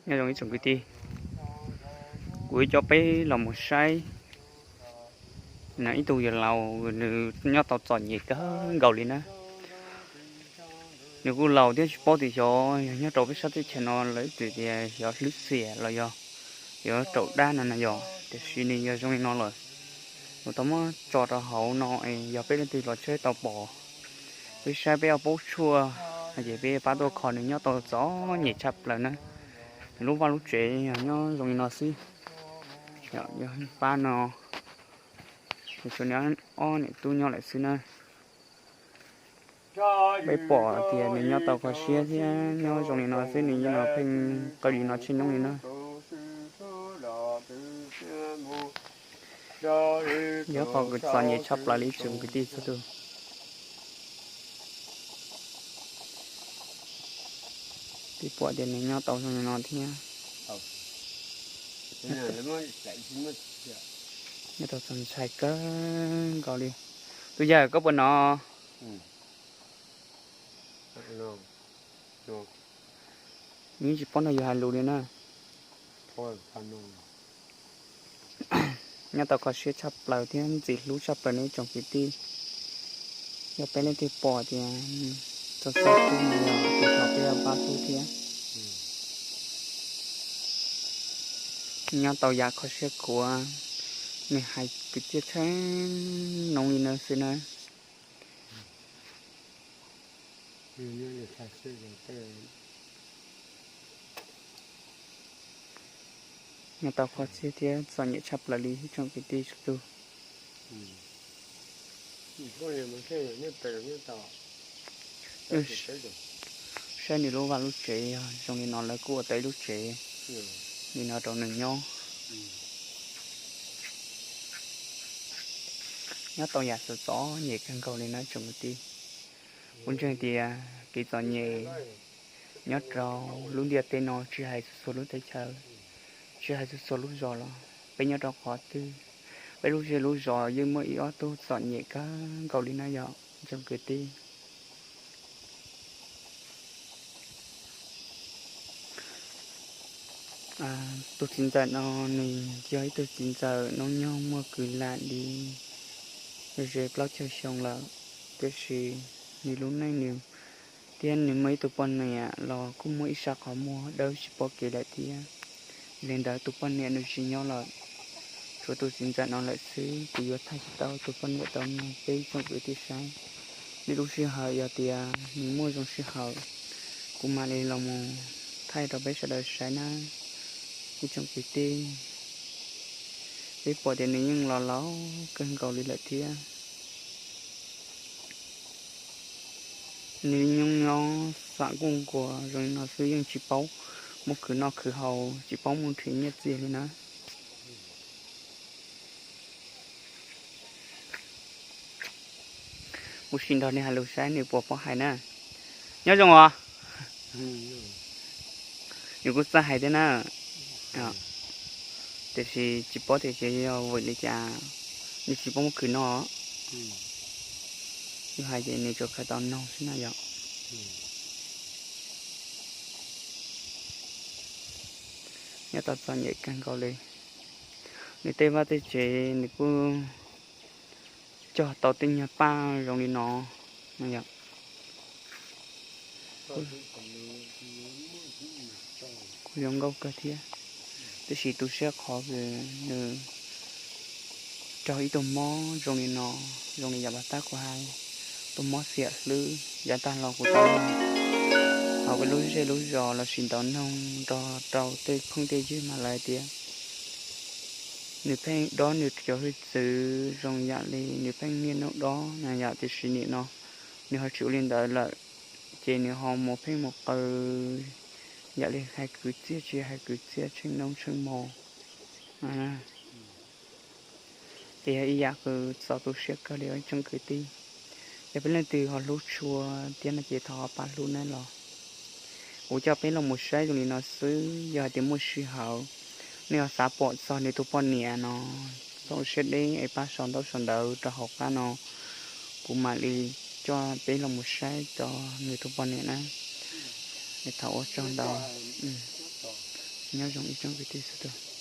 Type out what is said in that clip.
Nyob zoo ib tsoom kwv tij, kuv coj peb los mus saib ib tug yawg laus, nws nyob tau txom nyem kawg nkaus li na. Nws kuj laus thiab tsis paub tias xyov yog nyob rau peb sab teb chaws no lawv twb tias xyov hlwb xiam los yog yuav raum dab no na yog, tiam sis nws yog zoo li no lawm. Kuv tau muab tso rau hauv no es yog peb leej twg los tsheb tau pom, peb saib peb yuav paub tshuaj, ces peb pab tuaj kho nws nyob tau txom nyem tshaj plaws na. Nws lub vaj lub tsev yog nyob zoo li no xwb. Yog pab no, nws tsuas nyob ob niam tub nyob lawm xwb na. Peb pom tias nws nyob tau kho siab thiab nyob zoo li no xwb, nws yeej los pheej qw li no tshaj nyob li na. Yog qhov kws txom nyem tshaj plaws li tsoom kwv tij txhua tus. Peb pom tias nws nyob tau zoo li no thiab. Nyob tau txog ntshai kawg nkaus li. Tus yawg, koj puas hnov? Nws tsis paub nrog yus hais lus li na. Nyob tau kho siab tshaj plaws thiab ntxim hlub tshaj plaws ne tsoom kwv tij. Yog peb leej twg pom tias txog txog tub no yog tus no peb yuav pab tub thiab. Nyob tau yam kho siab khuav, nws hais kwv txhiaj tshaj noov li no xwb na. Nyob tau kho siab thiab txom nyem tshaj plaws li ib tsoom kwv tij txhua tus. Saib nws lub vaj lub tsev yog zoo li no lawv kuj ua tau ib lub tsev li no rau nws nyob. Nyob tau yam txom txom nyem kawg nkaus li na tsoom kwv tij. Kuv ntseeg tias kev txom nyem nyob rau lub ntiaj teb no tsis hais txhua txhua lub teb chaws, tsis hais txhua txhua lub zos los peb nyob rau qhov twg, peb lub zej lub zos yeej muaj ib ob tug txom nyem kawg nkaus li na yom tsoom kwv tij. Tus txiv ntxawm no nws yog ib tug txiv ntxawm noob nyoog muaj kwv lam li ze plaub caug xyoo lawm, tiam sis nws lub neej nws thiab nws muaj ib tug poj niam los kuj muaj ib sab qhov muag dawb tsis pom kev lawm thiab. Li ntawd tus poj niam nws tsis nyob lawm, tshuav tus txiv ntxawm no lawm xwb, kuv yuav thaij tsis tau tus poj niam tau nug peb tsoom kwv tij saib. Lwm lub sij hawm yog tias nws muaj zoo sij hawm, kuv mam li los mus thaij rau peb sawv daws saib na ib tsoom kwv tij. Peb pom tias nws yeej los laus kawg nkaus li lawm thiab. Nws nyob nyob xam kuj nkuas zoo li no xwb yeej tsis paub mus khwv noj khwv haus, tsis paub mus nrhiav nyiaj txiag li na. Kuv sim nrog nws hais lus saib nws puas paub hais na. Nyob zoo os. Nws kuj txawj hais thiab na, tiam sis tsis paub tias yog vim li cas nws tsis paub mus khwv noj. Yus hais ces nws tsuas khaws tau noog xwb na yom. Nyob tau txom nyem kawg nkaus li. Nws tej vaj tej tsev nws kuj cog tau tej nyuag paj zoo li no, yog kuj zoo nkauj kawg thiab. Tiam sis tu siab qhov nws raug ib tug mob zoo li no, zoo li yav pas tab kuv hais, tus mob xiam hlwb. Yav tag los kuv tau hauv peb lub zej lub zos los sis ntaus noog nrog rau tej phooj tej ywg mas lawv tias nws pheej dob nws cov hwj txwv zoo yam li nws pheej niaj hnub dob na yom, tiam sis nim no nws ho tsis ua li ntawd lawm, ces nws ho mus pheej mus qw yam li hais kwv txhiaj tsis hais kwv txhiaj tsheej noob tsheej hmo. Ces yog ib yam kws txaus tu siab kawg li ib tsoom kwv tij. Yog peb leej twg ho hlub tshua thiab no ces thov pab hlub nawb los. Kuv coj peb los mus saib zoo li no xwb, yog hais tias muaj sij hawm nej ho xav pom txog nws tus poj niam no, txhob ua siab deb es pab sau ntaub sau ntawv rau hauv qab no, kuv mam li coj peb los mus saib txog nws tus poj niam na. Es thov ua tsaug ntau. Nyob zoo ib tsoom kwv tij sawv daws.